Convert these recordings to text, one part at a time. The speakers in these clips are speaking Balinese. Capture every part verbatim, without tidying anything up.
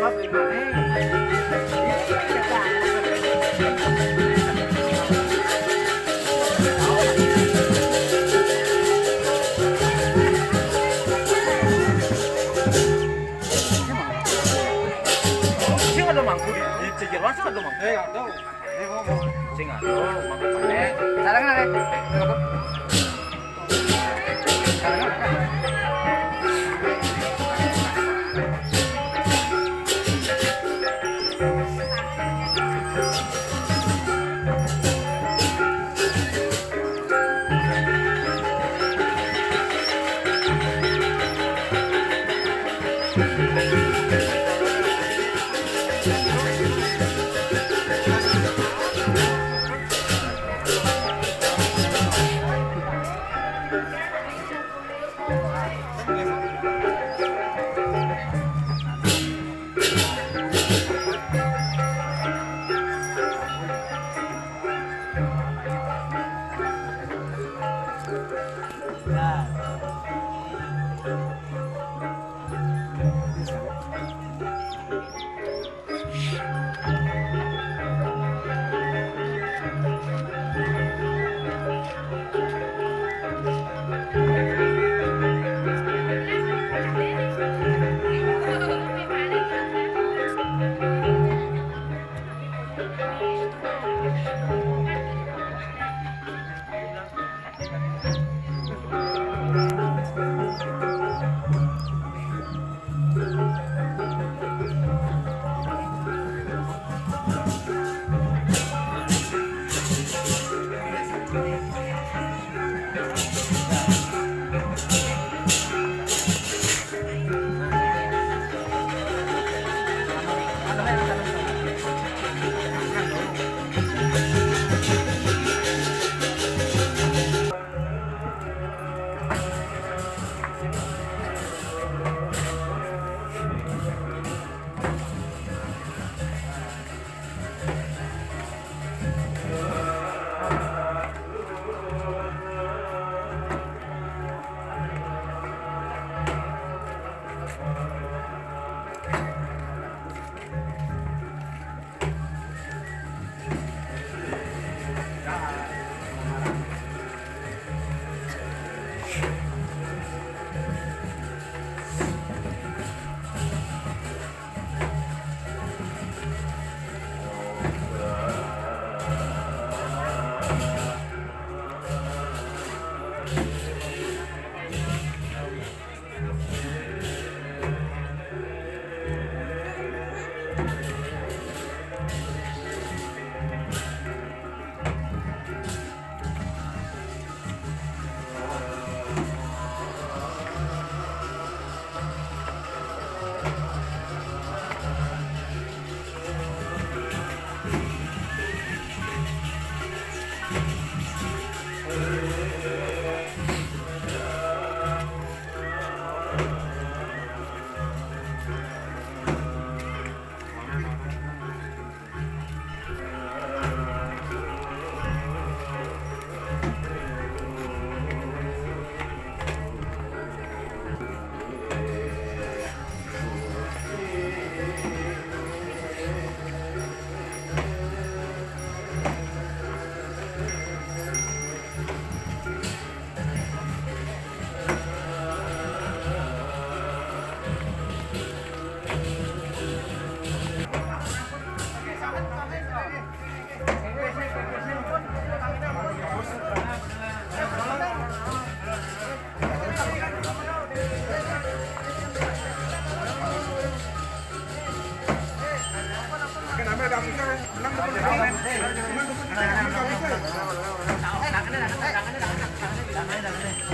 Sing ada mangku di, di jejeroan sing ada mangku. Eh, ada. Sing ada, mangku. Sarangan, eh.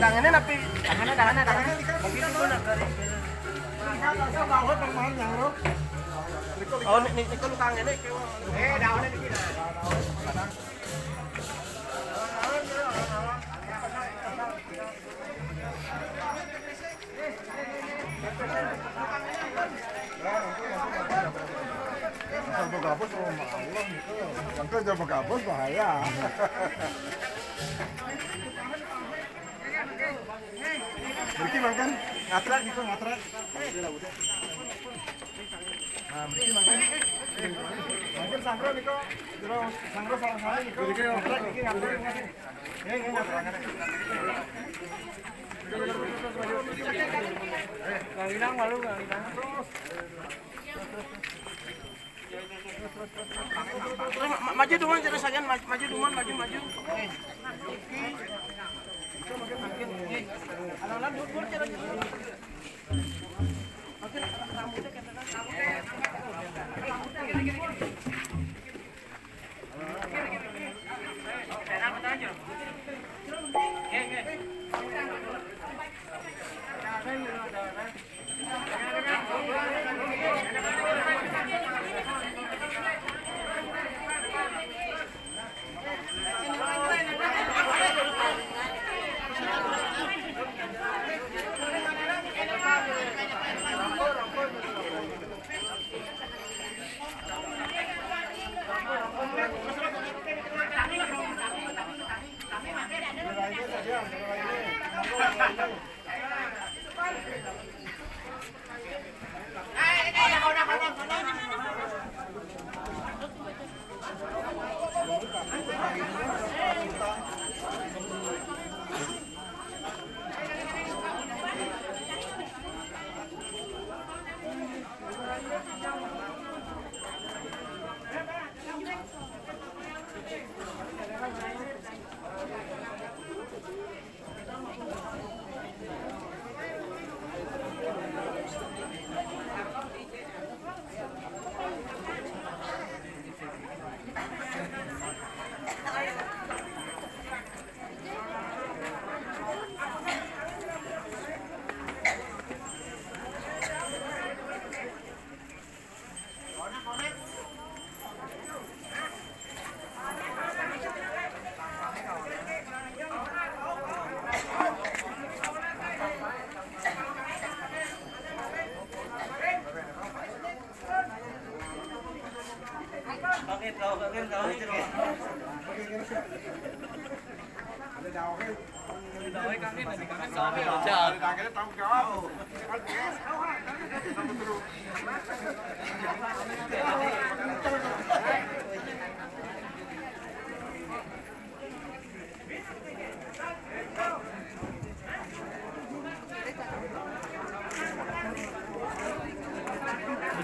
Tangannya napi? Tangannya, tangannya, tangannya. Oh, ini, ini, ini lu tangannya. Eh, daunnya dikit. Kalau gabus, oh, Allah gitu. Kalau gabus bahaya. Berarti makan ngatrak gitu, ngatrak. Udah lah, udah. Nah, mriki mangkin. Mangkin sangro nika, jero sangro salah-salah nika. Mriki niki ngatur. Nggih, nggih, ngatur. Kang Inang malu, Kang Inang. Terus. Ma-, ma-, maju dulu, terus saja, maju, maju dulu, maju, maju. Oke. Oke. Makin, makin, oke. Anak-anak duduk, duduk, duduk. Makin rambutnya kayak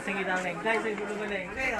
Sing idang nengkai, sing bulu nengkai.